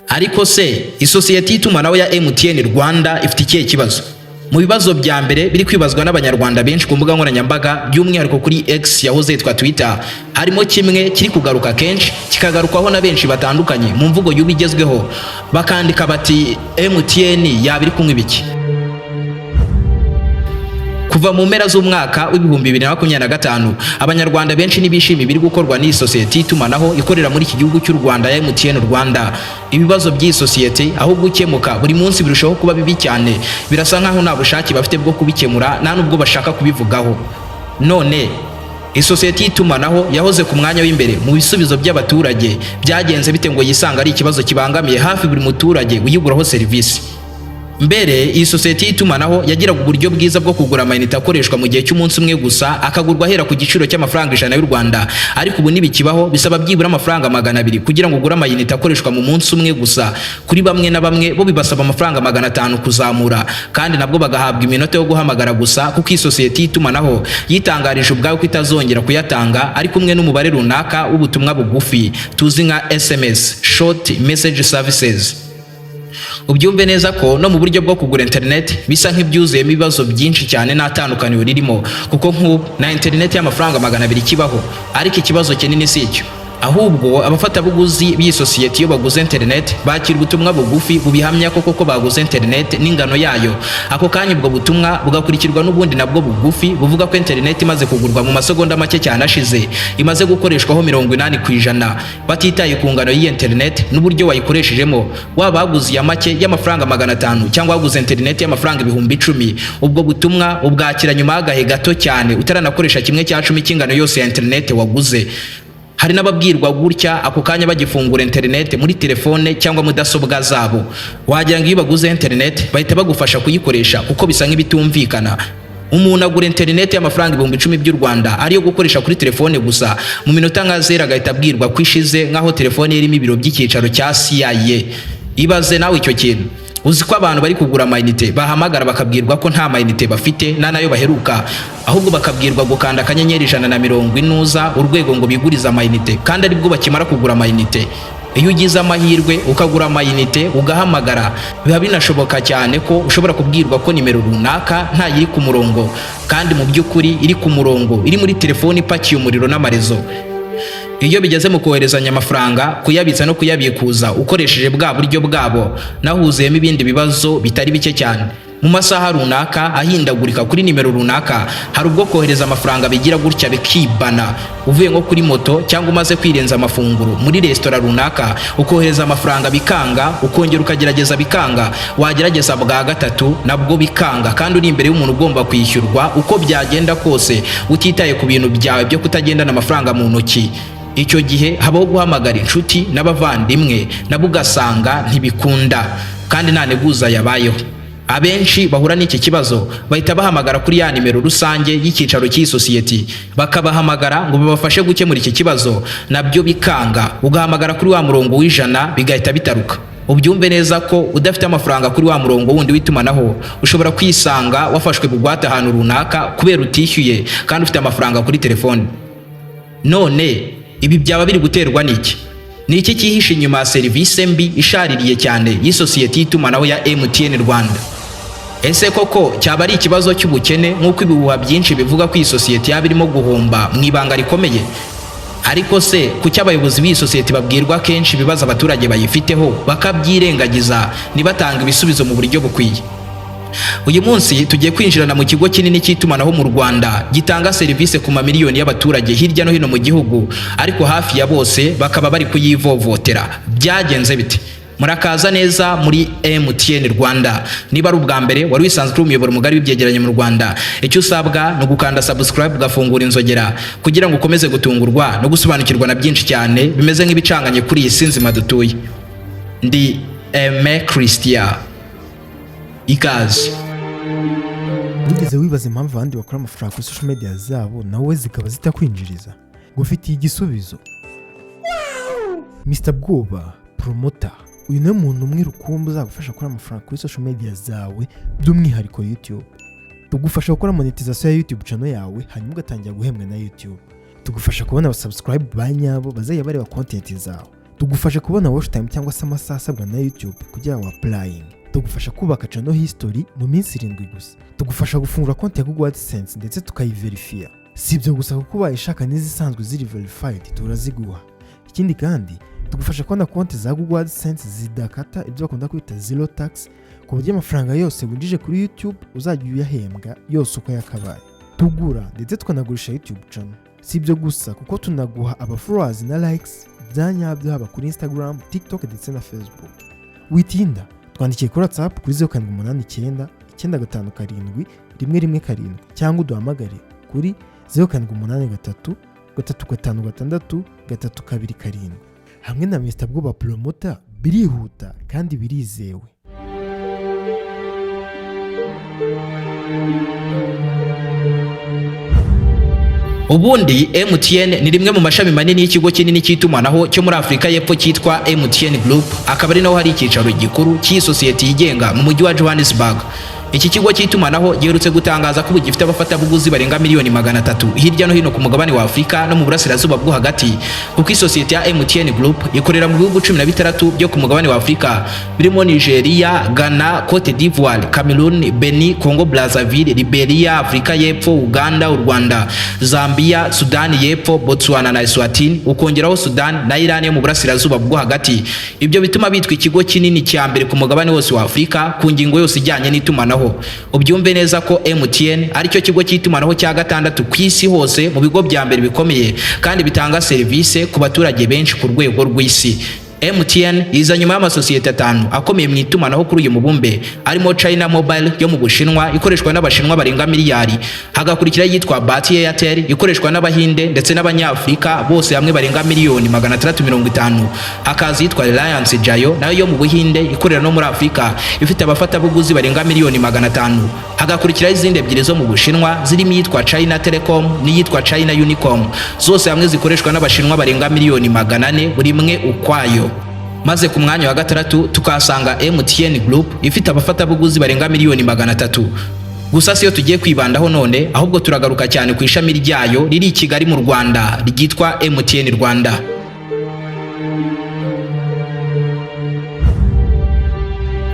Ariko se isosiyete y'itumanaho ya MTN Rwanda ifite ikihe kibazo? Mu bibazo bya mbere biri kwibazwa n'Abanyarwanda benshi ku mbuga nkoranyambaga, by'umwihariko kuri X yahoze yitwa Twitter, harimo kimwe kiri kugaruka kenshi, kikagarukwaho na benshi batandukanye mu mvugo y'ubu igezweho, bakandika bati: "MTN yaba iri kunywa ibiki?" Kuva mu mpera z'umwaka w'2025, Abanyarwanda benshi ntibishimiye ibiri gukorwa n'iyi sosiyete y'itumanaho ikorera muri iki gihugu cy'u Rwanda ya MTN Rwanda. Ibibazo by'iyi sosiyete aho gukemuka, buri munsi birushaho kuba bibi cyane. Birasa nkaho nta bushake bafite bwo kubikemura, nta nubwo bashaka kubivugaho. None isosiyete y'itumanaho yahoze ku mwanya w'imbere mu bisubizo by'abaturage, byagenze bite ngo yisanga ari ikibazo kibangamiye hafi buri muturage uyiguraho serivisi? Mbere iyi sosiyete y'itumanaho yagiraga uburyo bwiza bwo kugura amayinite akoreshwa mu gihe cy'umunsi umwe gusa, akagurwa ahera ku giciro cy'amafaranga 100 y'u Rwanda. Ariko ubu ntibikibaho, bisaba byibura amafaranga 200 kugira ngo ugure amayinite akoreshwa mu munsi umwe gusa. Kuri bamwe na bamwe bo bibasaba amafaranga 500 kuzamura, kandi nabwo bagahabwa iminota yo guhamagara gusa, kuko iyi sosiyete y'itumanaho yitangarije ubwayo ko itazongera kuyatanga ari kumwe n'umubare runaka w'ubutumwa bugufi tuzi nka SMS, short message services. Ubyumve neza ko no mu buryo bwo kugura internet bisa nk'ibyuzuyemo ibibazo byinshi cyane, nta tandukaniro ririmo, kuko nk'ubu na internet y'amafaranga 200 ikibaho. Ariko ikibazo kinini si icyo, ahubwo abafatabuguzi b'iyi sosiyete iyo baguze internet bakira ubutumwa bugufi bubihamya ko koko baguze internet n'ingano yayo ako kanya. Ubwo butumwa bugakurikirwa n'ubundi nabwo bugufi buvuga ko internet imaze kugurwa mu masegonda make cyane ashize imaze gukoreshwaho 80%, batitaye ku ngano y'iyi internet n'uburyo wayikoreshejemo. Waba waguze iya make y'amafaranga 500 cyangwa waguze internet y'amafaranga 10,000, ubwo butumwa ubwakira nyuma y'agahe gato cyane, utaranakoresha 1/10 cy'ingano yose ya internet waguze. Hari n'ababwirwa gutya ako kanya bagifungura internet muri telefone cyangwa mudasobwa zabo. Wagira ngo iyo baguze internet bahita bagufasha kuyikoresha, kuko bisa nk'ibitumvikana. Umuntu agura internet y'amafaranga 10,000 by'u Rwanda ariyo gukoresha kuri telefone gusa, mu minota nka zero agahita abwirwa ko ishize, nk'aho telefone irimo ibiro by'icyicaro cya CIA. Ibaze nawe icyo kintu. Uzi ko abantu bari kugura amayinite bahamagara bakabwirwa ko nta mayinite bafite, nta nayo baheruka, ahubwo bakabwirwa gukanda *140# ngo bigurize amayinite, kandi aribwo bakimara kugura amayinite? Iyo ugize amahirwe ukagura amayinite ugahamagara, biba binashoboka cyane ko ushobora kubwirwa ko nimero runaka ntayiri ku murongo, kandi mu by'ukuri iri ku murongo, iri muri telefoni ipakiye umuriro n'amarezo. Iyo bigeze mu koherezanya amafaranga, kuyabitsa no kuyabikuza ukoresheje bwa buryo bwabo, naho huzuyemo ibindi bibazo bitari bike cyane. Mu masaha runaka ahindagurika kuri nimero runaka, hari ubwo kohereza amafaranga bigira gutya bikibana. Uvuye nko kuri moto cyangwa umaze kwirenza amafunguro muri resitora runaka, ukohereza amafaranga bikanga, ukongera ukagerageza bikanga, wagerageza bwa gatatu nabwo bikanga, kandi uri imbere y'umuntu ugomba kwishyurwa uko byagenda kose, utitaye ku bintu byawe byo kutagendana amafaranga mu ntoki. Icyo gihe habaho guhamagara inshuti n'abavandimwe, nabo ugasanga ntibikunda kandi nta nteguza yabayeho. Abenshi bahura n'iki kibazo bahita bahamagara kuri ya nimero rusange y'icyicaro cy'iyi sosiyete, bakabahamagara ngo babafashe gukemura iki kibazo, nabyo bikanga. Ugahamagara kuri wa murongo w'100 bigahita bitaruka. Ubyumve neza ko udafite amafaranga kuri wa murongo wundi w'itumanaho, ushobora kwisanga wafashwe bugwate ahantu runaka kubera utishyuye kandi ufite amafaranga kuri telefone. None ibi byaba biri guterwa n'iki? Ni iki cyihishe inyuma ya serivisi mbi ishaririye cyane y'isosiyete y'itumanaho ya MTN Rwanda? Ese koko cyaba ari ikibazo cy'ubukene, nk'uko ibihuha byinshi bivuga ko iyi sosiyete yaba irimo guhomba mu ibanga rikomeye? Ariko se kuki abayobozi b'iyi sosiyete babwirwa kenshi ibibazo abaturage bayifiteho bakabyirengagiza, ntibatanga ibisubizo mu buryo bukwiye? Uyu munsi tugiye kwinjirana mu kigo kinini cy'itumanaho mu Rwanda, gitanga serivisi ku mamiliyoni y'abaturage hirya no hino mu gihugu, ariko hafi ya bose bakaba bari kuyivovotera. Byagenze bite? Murakaza neza muri MTN Rwanda. Niba ari ubwa mbere wari wisanzwe uri umuyoboro mugari w'ibyegeranyo mu Rwanda, icyo usabwa ni ugukanda subscribe, ugafungura inzogera, kugira ngo ukomeze gutungurwa no gusobanukirwa na byinshi cyane bimeze nk'ibicanganye kuri iyi si nzima dutuye. Ndi Aime Christian, ikaze. Wigeze wibaza impamvu abandi bakora amafaranga kuri social media zabo, nawe zikaba zitakwinjiriza? Ngufitiye igisubizo. Mr Bwoba Promoter, uyu niwe muntu umwe rukumbi uzagufasha gukora amafaranga kuri social media zawe, by'umwihariko YouTube. Tugufasha gukora monetization ya YouTube channel yawe, hanyuma ugatangira guhembwa na YouTube. Tugufasha kubona abasubscribe ba nyabo bazajya bareba content zawe. Tugufasha kubona watch time cyangwa se amasaha asabwa na YouTube kugira ngo applying. Tugufasha kubaka channel history mu minsi 7 gusa. Tugufasha gufungura konti ya Google AdSense ndetse tukayiverifiya. Si ibyo gusa, kuko ubaye ishaka n'izisanzwe ziri verified turaziguha. Ikindi kandi, tugufasha kubona konti za Google AdSense zidakata, ibyo bakunda kwita zero tax, ku buryo amafaranga yose winjije kuri YouTube uzajya uyahembwa yose uko yakabaye. Tugura ndetse tukanagurisha YouTube channel. Si ibyo gusa, kuko tunaguha aba followers na likes bya nyabyo, haba kuri Instagram, TikTok ndetse na Facebook. Witinda, twandikiye kuri WhatsApp kuri 0789 957 117, cyangwa uduhamagare kuri 0783 356 327. Hamwe na Mr Bwoba Promoter birihuta kandi birizewe. Ubundi MTN ni rimwe mu mashami manini y'ikigo kinini cy'itumanaho cyo muri Afurika y'Epfo cyitwa MTN Group, akaba ari naho hari icyicaro gikuru cy'iyi sosiyete yigenga mu mujyi wa Johannesburg. Iki kigo cy'itumanaho giherutse gutangaza ko ubu gifite abafatabuguzi barenga miliyoni 300 hirya no hino ku mugabane wa Afurika no mu burasirazuba bwo hagati, kuko isosiyete ya MTN Group ikorera mu bihugu 16 byo ku mugabane wa Afurika birimo Nigeria, Ghana, Cote d'Ivoire, Cameroon, Benin, Congo Brazzaville, Liberia, Afurika y'Epfo, Uganda, u Rwanda, Zambia, Sudani y'Epfo, Botswana na Eswatini, ukongeraho Sudan na Iran yo mu burasirazuba bwo hagati. Ibyo bituma bitwa ikigo kinini cya mbere ku mugabane wose wa Afurika ku ngingo yose ijyanye n'itumanaho. Ubyumve neza ko MTN aricyo kigo cy'itumanaho cya gatandatu ku isi hose mu bigo bya mbere bikomeye kandi bitanga serivisi ku baturage benshi ku rwego rw'isi. MTN iza nyuma y'amasosiyete atanu akomeye mu itumanaho kuri uyu mubumbe, arimo China Mobile yo mu Bushinwa ikoreshwa n'Abashinwa barenga miliyari, hagakurikiraho iyitwa Bharti Airtel ikoreshwa n'Abahinde ndetse n'Abanyafurika bose hamwe barenga miliyoni 650, hakaza iyitwa Reliance Jio nayo yo mu Buhinde ikorera no muri Afurika ifite abafatabuguzi barenga miliyoni 500, hagakurikiraho izindi ebyiri zo mu Bushinwa zirimo iyitwa China Telecom n'iyitwa China Unicom, zose hamwe zikoreshwa n'Abashinwa barenga miliyoni 400 buri imwe ukwayo. Maze ku mwanya wa gatandatu tukahasanga MTN Group ifite abafatabuguzi barenga miliyoni 300. Gusa siyo tugiye kwibandaho none, ahubwo turagaruka cyane ku ishami ryayo riri i Kigali mu Rwanda ryitwa MTN Rwanda.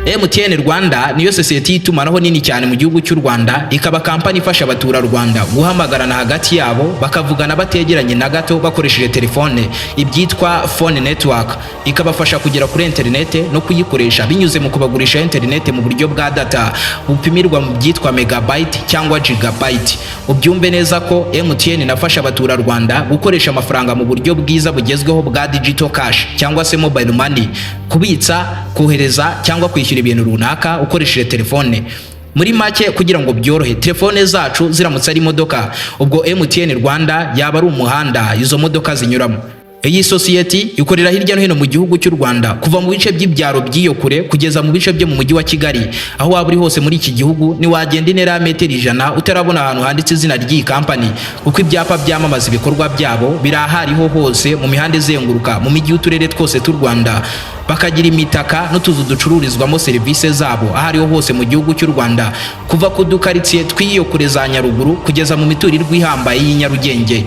MTN Rwanda niyo sosiyete y'itumanaho nini cyane mu gihugu cy'u Rwanda, ikaba kampani ifasha abaturarwanda guhamagarana hagati yabo bakavugana bategeranye na gato bakoresheje telefone, ibyitwa phone network, ikabafasha kugera kuri interinete no kuyikoresha binyuze mu kubagurisha interinete mu buryo bwa data bupimirwa mu byitwa megabyte cyangwa gigabyte. Ubyumve neza ko MTN inafasha abaturarwanda gukoresha amafaranga mu buryo bwiza bugezweho bwa digital cash cyangwa se mobile money, kubitsa, kohereza cyangwa kwishyura ibintu runaka ukoresheje telefone. Muri make, kugira ngo byorohe, telefone zacu ziramutse ari imodoka, ubwo MTN Rwanda yaba ari umuhanda izo modoka zinyuramo. Iyi sosiyete ikorera hirya no hino mu gihugu cy'u Rwanda, kuva mu bice by'ibyaro by'iyo kure kugeza mu bice byo mu mujyi wa Kigali. Aho waba uri hose muri iki gihugu, ntiwagenda intera ya metero 100 utarabona ahantu handitse izina ry'iyi kampani, kuko ibyapa byamamaza ibikorwa byabo biri ahariho hose mu mihanda izenguruka mu mijyi y'uturere twose tw'u Rwanda, bakagira imitaka n'utuzu ducururizwamo serivisi zabo aho ariho hose mu gihugu cy'u Rwanda, kuva ku dukaritsiye tw'iyo kure za Nyaruguru kugeza mu miturirwa ihambaye y'i Nyarugenge.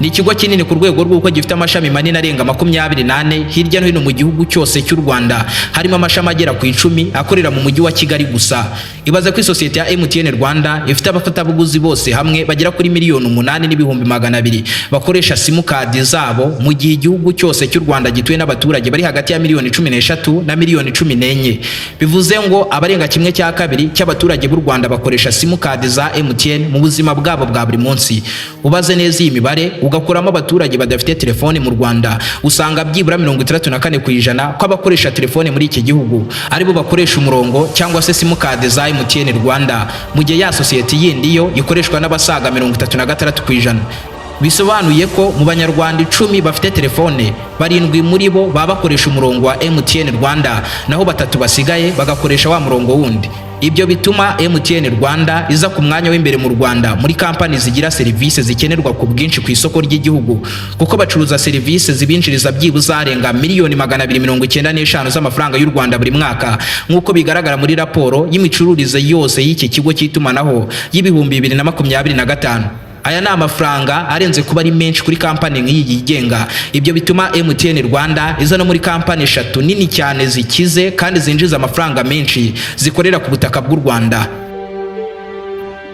Ni ikigo kinini ku rwego rw'uko gifite amashami manini arenga 24 hirya no hino mu gihugu cyose cy'u Rwanda, harimo amashami agera ku 10 akorera mu mujyi wa Kigali gusa. Ibaze ko isosiyete ya MTN Rwanda ifite abafatabuguzi bose hamwe bagera kuri miliyoni 8,200,000 bakoresha simukadi zabo, mu gihe igihugu cyose cy'u Rwanda gituwe n'abaturage bari hagati ya miliyoni 13 na miliyoni 14. Bivuze ngo abarenga 1/2 cy'abaturage b'u Rwanda bakoresha simukadi za MTN mu buzima bwabo bwa buri munsi. Ubaze neza iyi mibare ugakuramo abaturage badafite telefone mu Rwanda, usanga byibura 64% ko abakoresha telefone muri iki gihugu aribo bakoresha umurongo cyangwa se simukadi za MTN Rwanda, mu gihe ya sosiyete yindi yo ikoreshwa n'abasaga 36%. Bisobanuye ko mu Banyarwanda 10 bafite telefone, barindwi muri bo baba bakoresha umurongo wa MTN Rwanda, naho batatu basigaye bagakoresha wa murongo wundi. Ibyo bituma MTN Rwanda iza ku mwanya w'imbere mu Rwanda muri kampani zigira serivisi zikenerwa ku bwinshi ku isoko ry'igihugu, kuko bacuruza serivisi zibinjiriza byibuze arenga miliyoni 295 z'amafaranga y'u Rwanda buri mwaka, nk'uko bigaragara muri raporo y'imicururize yose y'iki kigo cy'itumanaho y'2025. Aya ni amafaranga arenze kuba ari menshi kuri kampani nk'iyi yigenga. Ibyo bituma MTN Rwanda iza no muri kampani eshatu nini cyane zikize kandi zinjiza amafaranga menshi zikorera ku butaka bw'u Rwanda,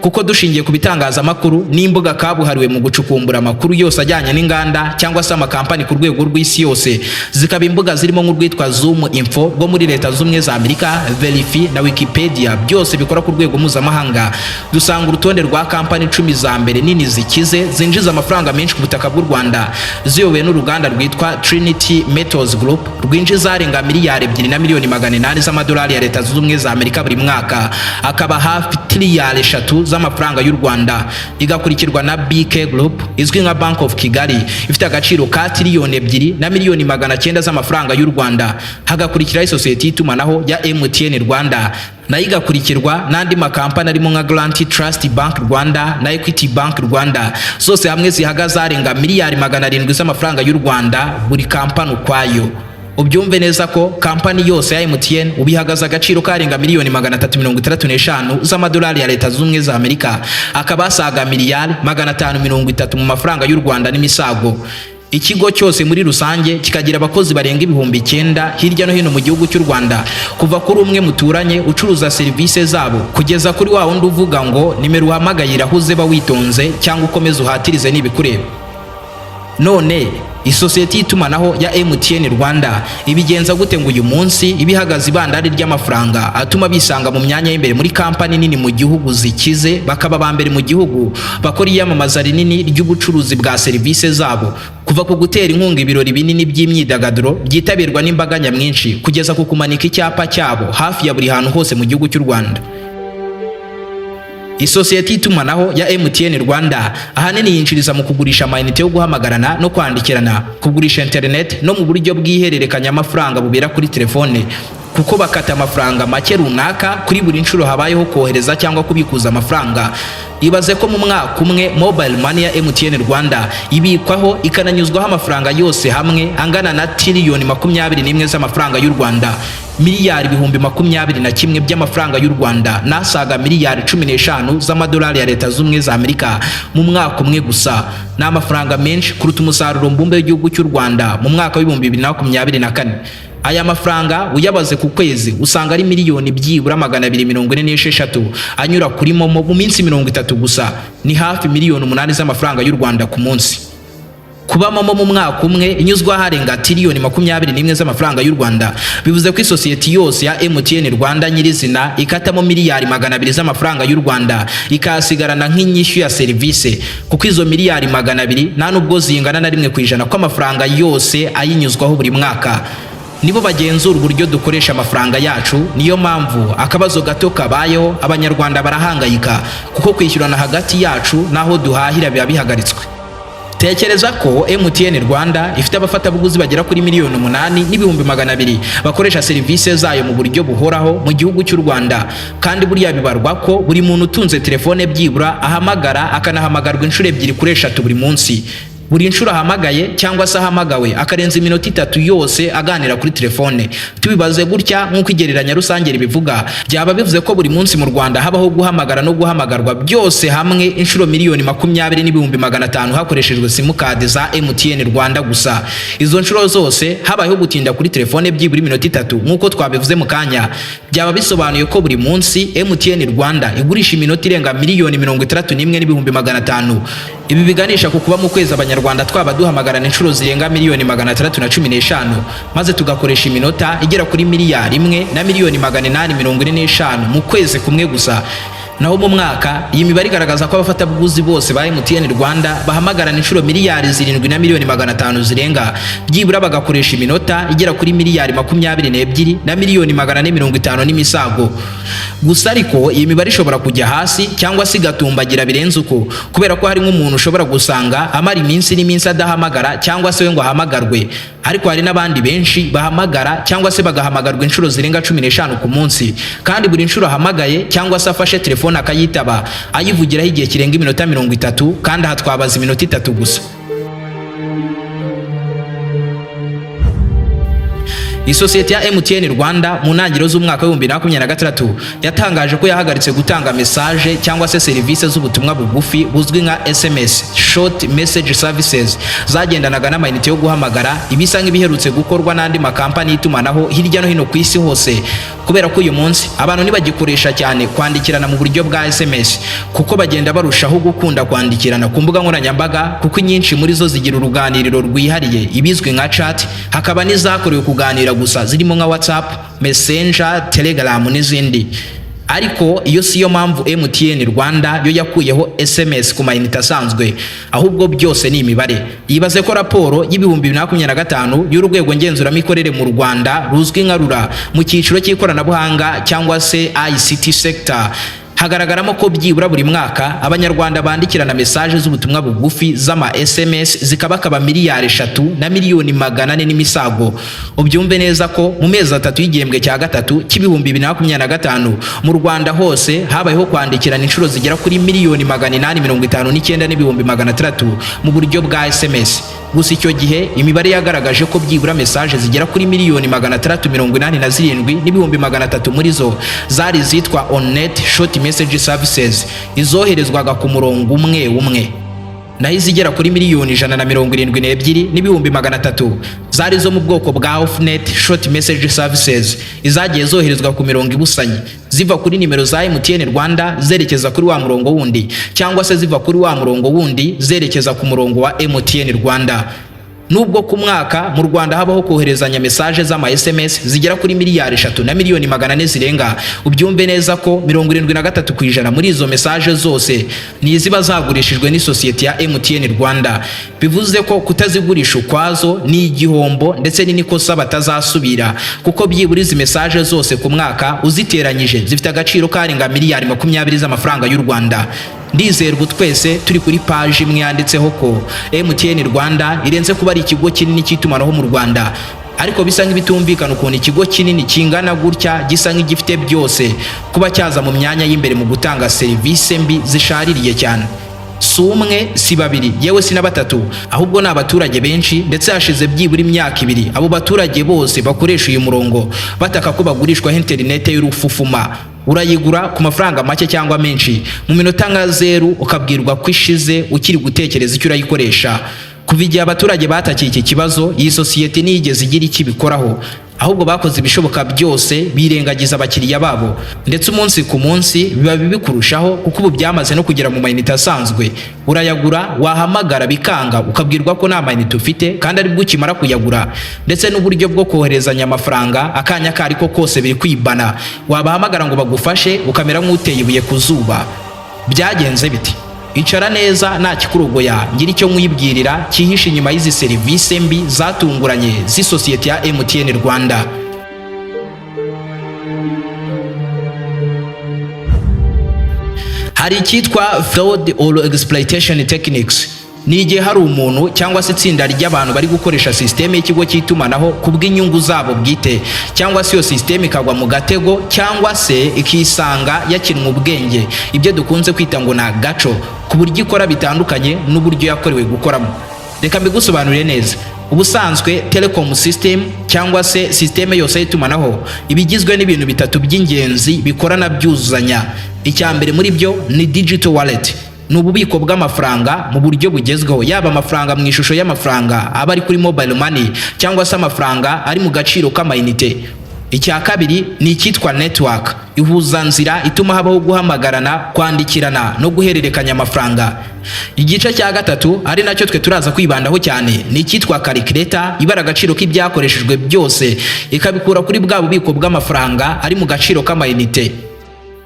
kuko dushingiye ku bitangazamakuru n'imbuga kabuhariwe mu gucukumbura amakuru yose ajyanye n'inganda cyangwa se amakampani ku rwego rw'isi yose, zikaba imbuga zirimo nk'urwitwa Zoom Info rwo muri Leta Z'Ubumwe za Amerika, Verifi na Wikipedia, byose bikora ku rwego mpuzamahanga, dusanga urutonde rwa kampani 10 za mbere nini zikize zinjiza amafaranga menshi ku butaka bw'u Rwanda ziyobowe n'uruganda rwitwa Trinity Metals Group, rwinjiza arenga 2.8 miliyoni z'amadolari ya Leta Zunze Ubumwe za Amerika buri mwaka, akaba hafi tiriyari 3 z'amafaranga y'u Rwanda, igakurikirwa na BK Group izwi nka Bank of Kigali, ifite agaciro ka 2.9 tiriyoni z'amafaranga y'u Rwanda, hagakurikiraho isosiyete y'itumanaho ya MTN Rwanda, nayo igakurikirwa n'andi makampani arimo nka Guaranty Trust Bank Rwanda na Equity Bank Rwanda, zose hamwe zihagaze arenga miliyari 700 z'amafaranga y'u Rwanda buri kampani ukwayo. Ubyumve neza ko kampani yose ya MTN ubu ihagaze agaciro karenga miliyoni 365 z'amadolari ya Leta Zunze Ubumwe za Amerika, akaba asaga miliyari 530 mu mafaranga y'u Rwanda n'imisago. Ikigo cyose muri rusange kikagira abakozi barenga 9000 hirya no hino mu gihugu cy'u Rwanda, kuva kuri umwe muturanye ucuruza serivisi zabo kugeza kuri wa wundi uvuga ngo nimero uhamagaye irahuze, ba witonze cyangwa ukomeze uhatirize nibikureba. None isosiyete y'itumanaho ya MTN Rwanda ibigenza gute ngo uyu munsi ibihagaze ibandari ry'amafaranga atuma bisanga mu myanya y'imbere muri kampani nini mu gihugu zikize, bakaba ba mbere mu gihugu bakora iyamamaza rinini ry'ubucuruzi bwa serivisi zabo, kuva ku gutera inkunga ibirori binini by'imyidagaduro byitabirwa n'imbaga nyamwinshi kugeza ku kumanika icyapa cyabo hafi ya buri hantu hose mu gihugu cy'u Rwanda? Isosiyete y'itumanaho ya MTN Rwanda ahanini yinjiriza mu kugurisha amayinite yo guhamagarana no kwandikirana, kugurisha internet no mu buryo bw'ihererekanyamafaranga bubera kuri telefone, kuko bakata amafaranga make runaka kuri buri nshuro habayeho kohereza cyangwa kubikuza amafaranga. Ibaze ko mu mwaka umwe mobile money ya MTN Rwanda ibikwaho ikananyuzwaho amafaranga yose hamwe angana na tiriyoni 21 z'amafaranga y'u Rwanda, miliyari 21,000 by'amafaranga y'u Rwanda n'asaga miliyari 15 z'amadolari ya Leta Z'Ubumwe za Amerika mu mwaka umwe gusa. Ni amafaranga menshi kuruta umusaruro mbumbe w'igihugu cy'u Rwanda mu mwaka wa 2024. Aya mafaranga uyabaze ku kwezi usanga ari miliyoni byibura 246 anyura kuri MoMo mu minsi 30 gusa. Ni hafi miliyoni 8 z'amafaranga y'u Rwanda ku munsi. Kuba MoMo mu mwaka umwe inyuzwa harenga tiriyoni 21 z'amafaranga y'u Rwanda, bivuze ko isosiyete yose ya MTN Rwanda nyirizina ikatamo miliyari 200 z'amafaranga y'u Rwanda, ikahasigarana nk'inyishyu ya serivisi, kuko izo miliyari 200 nta nubwo zingana na 1% ko amafaranga yose ayinyuzwaho buri mwaka. Nibo bagenzura uburyo dukoresha amafaranga yacu. Niyo mpamvu akabazo gato kabayeho Abanyarwanda barahangayika, kuko kwishyurana hagati yacu n'aho duhahira biba bihagaritswe. Tekereza ko MTN Rwanda ifite abafatabuguzi bagera kuri 8.2 miliyoni bakoresha serivisi zayo mu buryo buhoraho mu gihugu cy'u Rwanda. Kandi buriya bibarwa ko buri muntu utunze telefone byibura ahamagara akanahamagarwa inshuro ebyiri kuri eshatu buri munsi. Buri nshuro ahamagaye cyangwa se ahamagawe akarenza iminota 3 yose aganira kuri telefone. Tubibaze gutya, nk'uko igereranya rusange ribivuga, byaba bivuze ko buri munsi mu Rwanda habaho guhamagara no guhamagarwa byose hamwe inshuro 20,500,000 hakoreshejwe simukadi za MTN Rwanda gusa. Izo nshuro zose habayeho gutinda kuri telefone byibura iminota 3, nk'uko twabivuze mu kanya, byaba bisobanuye ko buri munsi MTN Rwanda igurisha iminota irenga 61,500,000. Ibi biganisha ku kuba mu kwezi Abanyarwanda twaba duhamagarana inshuro zirenga 615,000,000, maze tugakoresha iminota igera kuri 1,845,000,000 mu kwezi kumwe gusa. Naho mu mwaka, iyi mibare igaragaza ko abafatabuguzi bose ba MTN Rwanda bahamagarana inshuro 7,500,000,000 zirenga, byibura bagakoresha iminota igera kuri 22,450,000,000 n'imisago. Gusa ariko iyi mibare ishobora kujya hasi cyangwa se igatumbagira birenze uko, kubera ko hari nk'umuntu ushobora gusanga amara iminsi n'iminsi adahamagara cyangwa se we ngo ahamagarwe. Ariko hari n'abandi benshi bahamagara cyangwa se bagahamagarwa inshuro zirenga 15 ku munsi, kandi buri nshuro ahamagaye cyangwa se afashe telefone akayitaba ayivugiraho igihe kirenga iminota 30, kandi aha twabaza iminota 3 gusa. Isosiyete ya MTN Rwanda mu ntangiriro z'umwaka wa 2026 yatangaje ko yahagaritse gutanga message cyangwa se serivisi z'ubutumwa bugufi buzwi nka SMS, short message services, zagendanaga n'amayinite yo guhamagara, ibisa nk'ibiherutse gukorwa n'andi makampani y'itumanaho hirya no hino ku isi hose, kubera ko uyu munsi abantu ntibagikoresha cyane kwandikirana mu buryo bwa SMS, kuko bagenda barushaho gukunda kwandikirana ku mbuga nkoranyambaga, kuko inyinshi muri zo zigira uruganiriro rwihariye, ibizwi nka chat, hakaba n'izakorewe kuganira gusa zirimo nka WhatsApp, Messenger, Telegram n'izindi. Ariko iyo si yo mpamvu MTN Rwanda yo yakuyeho SMS ku mayinite asanzwe, ahubwo byose ni imibare. Yibaze ko raporo ya 2025 y'urwego ngenzuramikorere mu Rwanda ruzwi nka RURA mu cyiciro cy'ikoranabuhanga cyangwa se ICT sector, hagaragaramo ko byibura buri mwaka Abanyarwanda bandikirana message z'ubutumwa bugufi z'ama SMS zikabakaba miliyari 3 na miliyoni 400 n'imisago. Ubyumve neza ko mu mezi 3 y'igihembwe cya gatatu cya 2025, mu Rwanda hose habayeho kwandikirana inshuro zigera kuri 859,600,000 mu buryo bwa SMS. Gusa icyo gihe imibare yagaragaje ko byibura message zigera kuri 687,300,000 muri zo zari izitwa on-net short message services, izoherezwaga ku murongo umwe umwe, naho izigera kuri 172,300,000 zari zo mu bwoko bwa off-net short message services, izagiye zoherezwa ku mirongo ibusanye, ziva kuri nimero za MTN Rwanda zerekeza kuri wa murongo wundi, cyangwa se ziva kuri wa murongo wundi zerekeza ku murongo wa MTN Rwanda. Nubwo ku mwaka mu Rwanda habaho koherezanya message z'ama SMS zigera kuri miliyari 3 na miliyoni 400 zirenga, ubyumve neza ko 73% muri izo message zose ni iziba zagurishijwe n'isosiyete ya MTN Rwanda. Bivuze ko kutazigurisha ukwazo ni igihombo, ndetse ni n'ikosa batazasubira, kuko byibura izi message zose ku mwaka uziteranyije zifite agaciro karenga miliyari 20 z'amafaranga y'u Rwanda. Ndizera ubu twese turi kuri paji imwe yanditseho ko MTN Rwanda irenze kuba ari ikigo kinini cy'itumanaho mu Rwanda. Ariko bisa nk'ibitumvikana ukuntu ikigo kinini kingana gutya, gisa nk'igifite byose, kuba cyaza mu myanya y'imbere mu gutanga serivisi mbi zishaririye cyane. Si umwe, si babiri, yewe si na batatu, ahubwo ni abaturage benshi. Ndetse hashize byibura imyaka 2 abo baturage bose bakoresha uyu murongo bataka ko bagurishwaho interinete y'urufufuma. Urayigura ku mafaranga make cyangwa menshi, mu minota nka zeru ukabwirwa ko ishize ukiri gutekereza icyo urayikoresha. Kuva igihe abaturage batakiye iki kibazo, iyi sosiyete ntiyigeze igira icyo ibikoraho, ahubwo bakoze ibishoboka byose birengagiza abakiriya babo. Ndetse umunsi ku munsi biba bibi kurushaho, kuko ubu byamaze no kugera mu mayinite asanzwe. Urayagura, wahamagara bikanga, ukabwirwa ko nta mayinite ufite kandi aribwo ukimara kuyagura. Ndetse n'uburyo bwo koherezanya amafaranga akanya ako ariko kose biri kwibana, wabahamagara ngo bagufashe ukamera nk'uteye ibuye ku zuba. Byagenze biti? Icara neza nta kikurogoya, ngira icyo nkwibwirira cyihishe inyuma y'izi serivisi mbi zatunguranye z'isosiyete ya MTN Rwanda. Hari icyitwa fraud or exploitation techniques. Ni igihe hari umuntu cyangwa se itsinda ry'abantu bari gukoresha sisiteme y'ikigo cy'itumanaho ku bw'inyungu zabo bwite, cyangwa se iyo sisiteme ikagwa mu gatego, cyangwa se ikisanga yakinwe ubwenge, ibyo dukunze kwita ngo ni agaco, ku buryo ikora bitandukanye n'uburyo yakorewe gukoramo. Reka mbigusobanurire neza. Ubusanzwe telecom system cyangwa se sisiteme yose y'itumanaho iba igizwe n'ibintu bitatu by'ingenzi bikorana byuzuzanya. Icya mbere muri byo ni digital wallet, ni ububiko bw'amafaranga mu buryo bugezweho, yaba amafaranga mu ishusho y'amafaranga aba ari kuri mobile money, cyangwa se amafaranga ari mu gaciro k'amayinite. Icya kabiri ni icyitwa network, ihuzanzira ituma habaho guhamagarana, kwandikirana no guhererekanya amafaranga. Igice cya gatatu, ari nacyo twe turaza kwibandaho cyane, ni icyitwa calculator, ibara agaciro k'ibyakoreshejwe byose ikabikura kuri bwa bubiko bw'amafaranga ari mu gaciro k'amayinite.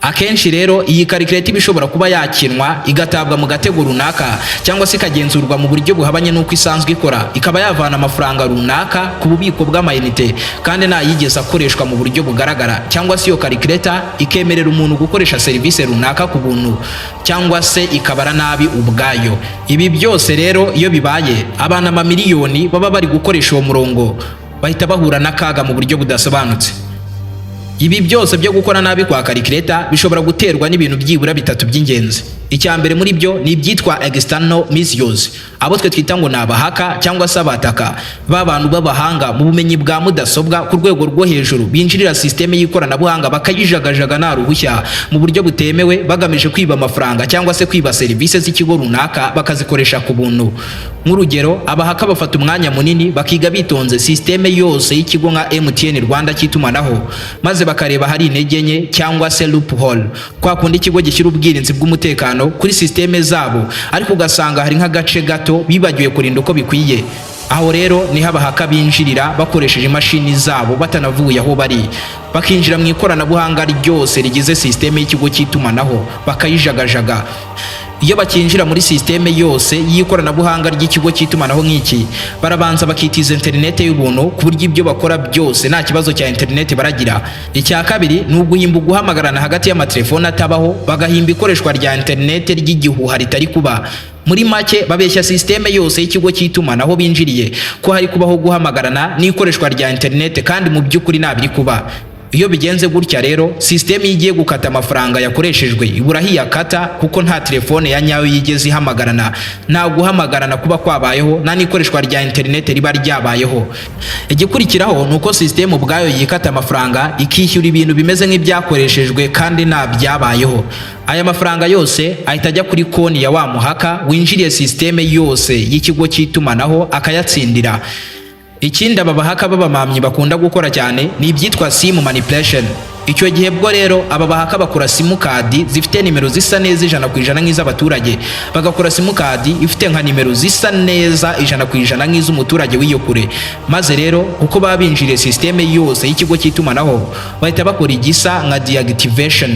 Akenshi rero iyi calculator iba ishobora kuba yakinwa, igatabwa mu gatego runaka, cyangwa se ikagenzurwa mu buryo buhabanye n'uko isanzwe ikora, ikaba yavana amafaranga runaka ku bubiko bw'amayinite kandi ntayigeze akoreshwa mu buryo bugaragara, cyangwa se iyo calculator ikemerera umuntu gukoresha serivisi runaka ku buntu, cyangwa se ikabara nabi ubwayo. Ibi byose rero iyo bibaye, abantu amamiliyoni baba bari gukoresha uwo murongo bahita bahura n'akaga mu buryo budasobanutse. Ibi byose byo gukora nabi kwa calculator bishobora guterwa n'ibintu byibura bitatu by'ingenzi. Icya mbere muri byo ni ibyitwa external misuse, abo twe twita ngo ni abahacker cyangwa se abataka, ba bantu b'abahanga mu bumenyi bwa mudasobwa ku rwego rwo hejuru, binjirira sisiteme y'ikoranabuhanga bakayijagajaga nta ruhushya, mu buryo butemewe, bagamije kwiba amafaranga cyangwa se kwiba serivisi z'ikigo runaka bakazikoresha ku buntu. Nk'urugero, abahacker bafata umwanya munini bakiga bitonze sisiteme yose y'ikigo nka MTN Rwanda cy'itumanaho, maze bakareba hari intege nke cyangwa se loophole, kwa kundi ikigo gishyira ubwirinzi bw'umutekano kuri sisiteme zabo, ariko ugasanga hari nk'agace gato bibagiwe kurinda uko bikwiye. Aho rero niho abahacker binjirira bakoresheje imashini zabo, batanavuye aho bari, bakinjira mu ikoranabuhanga ryose rigize sisiteme y'ikigo cy'itumanaho bakayijagajaga. Iyo bakinjira muri sisiteme yose y'ikoranabuhanga ry'ikigo cy'itumanaho nk'iki, barabanza bakitiza interinete y'ubuntu, ku buryo ibyo bakora byose nta kibazo cya interinete baragira. Icya kabiri ni uguhimba uguhamagarana hagati y'amatelefone atabaho, bagahimba ikoreshwa rya interinete ry'igihuha ritari kuba. Muri make, babeshya sisiteme yose y'ikigo cy'itumanaho binjiriye ko hari kubaho guhamagarana n'ikoreshwa rya interinete, kandi mu by'ukuri nta biri kuba. Iyo bigenze gutya rero, sisiteme iyo igiye gukata amafaranga yakoreshejwe ibura aho iyakata, kuko nta telefone ya nyayo yigeze ihamagarana, nta guhamagarana kuba kwabayeho, nta n'ikoreshwa rya interinete riba ryabayeho. Igikurikiraho ni uko sisiteme ubwayo yikata amafaranga, ikishyura ibintu bimeze nk'ibyakoreshejwe kandi nta byabayeho. Aya mafaranga yose ahita ajya kuri konti ya wa muhacker winjiriye sisiteme yose y'ikigo cy'itumanaho, akayatsindira. Ikindi aba bahacker b'abamamyi bakunda gukora cyane ni ibyitwa SIM manipulation. Icyo gihe bwo rero, aba bahacker bakora simukadi zifite nimero zisa neza 100% nk'iz'abaturage, bagakora simukadi ifite nka nimero zisa neza 100% nk'iz'umuturage w'iyo kure. Maze rero, kuko baba binjiriye sisiteme yose y'ikigo cy'itumanaho, bahita bakora igisa nka deactivation,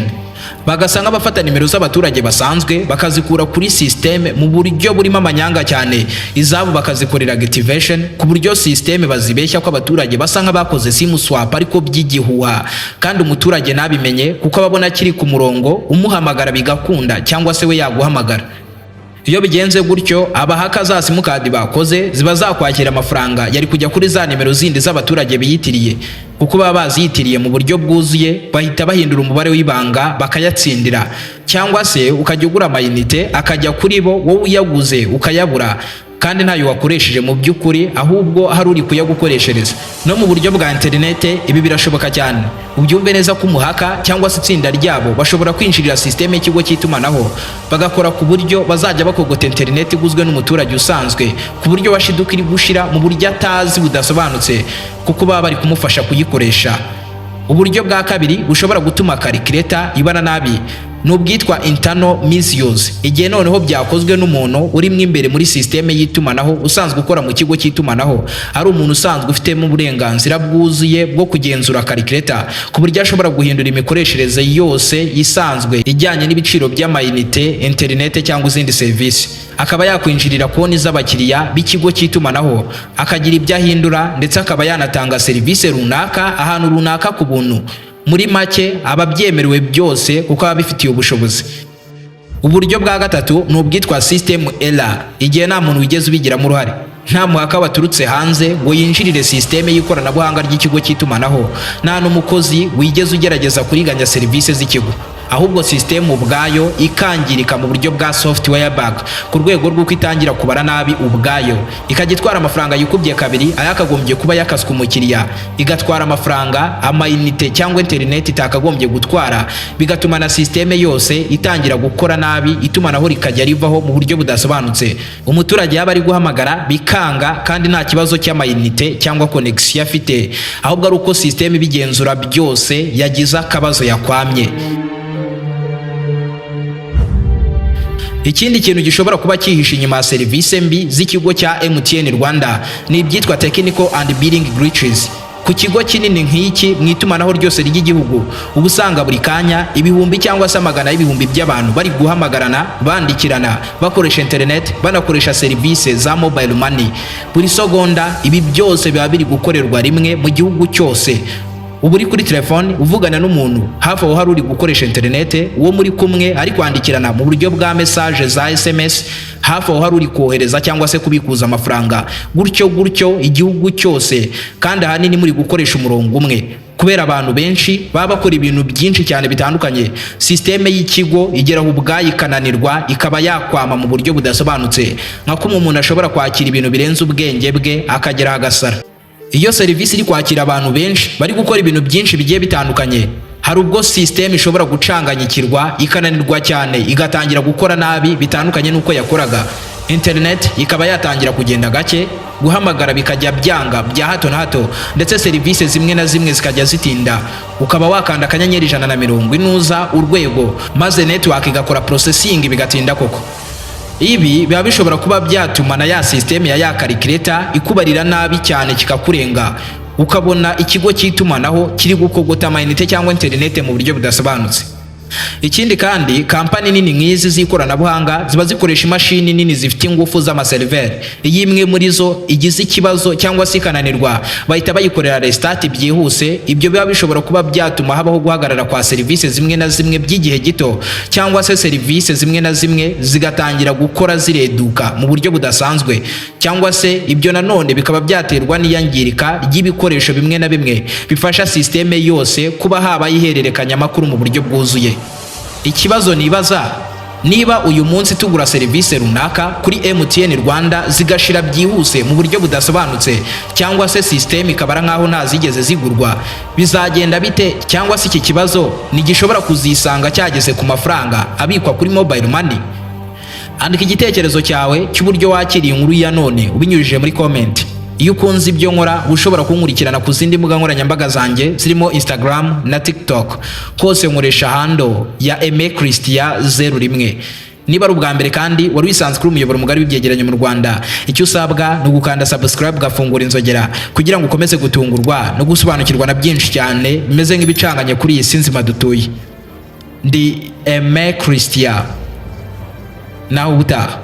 bagasa nk'abafata nimero z'abaturage basanzwe bakazikura kuri sisiteme mu buryo burimo amanyanga cyane, izabo bakazikorera activation, ku buryo sisiteme bazibeshya ko abaturage basa nk'abakoze SIM swap, ariko by'igihuha, kandi umuturage ntabimenye, kuko ababona akiri ku murongo, umuhamagara bigakunda cyangwa se we yaguhamagara. Iyo bigenze gutyo, abahacker za simukadi bakoze ziba zakwakira amafaranga yari kujya kuri za nimero zindi z'abaturage biyitiriye. Kuko baba baziyitiriye mu buryo bwuzuye, bahita bahindura umubare w'ibanga bakayatsindira, cyangwa se ukajya ugura amayinite akajya kuri bo, wowe uyaguze ukayabura, kandi ntayo wakoresheje mu by'ukuri, ahubwo hari uri kuyagukoreshereza. No mu buryo bwa interinete ibi birashoboka cyane. Ubyumve neza ko umuhacker cyangwa se itsinda ryabo bashobora kwinjirira sisiteme y'ikigo cy'itumanaho, bagakora ku buryo bazajya bakogota interinete iguzwe n'umuturage usanzwe, ku buryo washiduka iri gushira mu buryo atazi budasobanutse, kuko baba bari kumufasha kuyikoresha. Uburyo bwa kabiri bushobora gutuma calculator ibara nabi ni ubwitwa internal misuse, igihe noneho byakozwe n'umuntu urimo imbere muri sisiteme y'itumanaho, usanzwe ukora mu kigo cy'itumanaho, ari umuntu usanzwe ufitemo uburenganzira bwuzuye bwo kugenzura calculator, ku buryo ashobora guhindura imikoreshereze yose isanzwe ijyanye n'ibiciro by'amayinite, interinete cyangwa izindi serivisi, akaba yakwinjirira konti z'abakiriya b'ikigo cy'itumanaho, akagira ibyo ahindura, ndetse akaba yanatanga serivisi runaka ahantu runaka ku buntu. Muri make, aba abyemerewe byose kuko aba abifitiye ubushobozi. Uburyo bwa gatatu ni ubwitwa system error, igihe nta muntu wigeze ubigiramo uruhare, nta muhacker waturutse hanze ngo yinjirire sisiteme y'ikoranabuhanga ry'ikigo cy'itumanaho, nta n'umukozi wigeze ugerageza kuriganya serivisi z'ikigo, ahubwo sisiteme ubwayo ikangirika mu buryo bwa software bug, ku rwego rw'uko itangira kubara nabi ubwayo, ikajya itwara amafaranga yikubye kabiri ayakagombye kuba yakaswe umukiriya, igatwara amafaranga amayinite cyangwa interineti itakagombye gutwara, bigatuma na sisiteme yose itangira gukora nabi, itumanaho rikajya rivaho mu buryo budasobanutse, umuturage yaba ari guhamagara bikanga, kandi nta kibazo cy'amayinite cyangwa connexion afite, ahubwo ari uko sisiteme ibigenzura byose yagize akabazo yakwamye. Ikindi kintu gishobora kuba cyihishe inyuma ya serivisi mbi z'ikigo cya MTN Rwanda ni ibyitwa technical and billing glitches. Ku kigo kinini nk'iki mu itumanaho ryose ry'igihugu, uba usanga buri kanya ibihumbi cyangwa se amagana y'ibihumbi by'abantu bari guhamagarana, bandikirana, bakoresha internet, banakoresha serivisi za mobile money buri segonda. Ibi byose biba biri gukorerwa rimwe mu gihugu cyose. Uba uri kuri telefone uvugana n'umuntu, hafi aho hari uri gukoresha interinete, uwo muri kumwe ari kwandikirana mu buryo bwa message za SMS, hafi aho hari uri kohereza cyangwa se kubikuza amafaranga, gutyo gutyo igihugu cyose, kandi ahanini muri gukoresha umurongo umwe. Kubera abantu benshi baba bakora ibintu byinshi cyane bitandukanye, sisiteme y'ikigo igeraho ubwayo ikananirwa, ikaba yakwama mu buryo budasobanutse, nka kumwe umuntu ashobora kwakira ibintu birenze ubwenge bwe akagera agasara. Iyo serivisi iri kwakira abantu benshi bari gukora ibintu byinshi bigiye bitandukanye, hari ubwo sisiteme ishobora gucanganyikirwa, ikananirwa cyane, igatangira gukora nabi bitandukanye n'uko yakoraga. Internet ikaba yatangira kugenda gake, guhamagara bikajya byanga bya hato na hato, ndetse serivisi zimwe na zimwe zikajya zitinda. Ukaba wakanda *140# maze network igakora processing bigatinda koko. Ibi biba bishobora kuba byatuma na ya sisiteme ya calculator ikubarira nabi cyane kikakurenga, ukabona ikigo cy'itumanaho kiri gukogota amayinite cyangwa interinete mu buryo budasobanutse. Ikindi kandi, kampani nini nk'izi z'ikoranabuhanga ziba zikoresha imashini nini zifite ingufu z'amaseriveri. Iyo imwe muri zo igize ikibazo cyangwa se ikananirwa, bahita bayikorera restart byihuse. Ibyo biba bishobora kuba byatuma habaho guhagarara kwa serivisi zimwe na zimwe by'igihe gito, cyangwa se serivisi zimwe na zimwe zigatangira gukora zireduka mu buryo budasanzwe, cyangwa se ibyo nanone bikaba byaterwa n'iyangirika ry'ibikoresho bimwe na bimwe bifasha sisiteme yose kuba habaho ihererekanyamakuru mu buryo bwuzuye. Ikibazo nibaza: niba uyu munsi tugura serivisi runaka kuri MTN Rwanda zigashira byihuse mu buryo budasobanutse, cyangwa se sisiteme ikabara nk'aho ntazigeze zigurwa, bizagenda bite? Cyangwa se iki kibazo ntigishobora kuzisanga cyageze ku mafaranga abikwa kuri mobile money? Andika igitekerezo cyawe cy'uburyo wakiriye inkuru ya none ubinyujije muri comment. Iyo ukunze ibyo nkora, ushobora kunkurikirana ku zindi mbuga nkoranyambaga zanjye zirimo Instagram na TikTok. Hose nkoresha handle ya Aime Christian 01. Niba ari ubwa mbere kandi wari wisanzwe kuri umuyoboro mugari w'ibyegeranyo mu Rwanda, icyo usabwa ni ugukanda subscribe, ugafungura inzogera kugira ngo ukomeze gutungurwa no gusobanukirwa na byinshi cyane bimeze nk'ibicanganye kuri iyi si nzima dutuye. Ndi Aime Christian, naho ubutaha.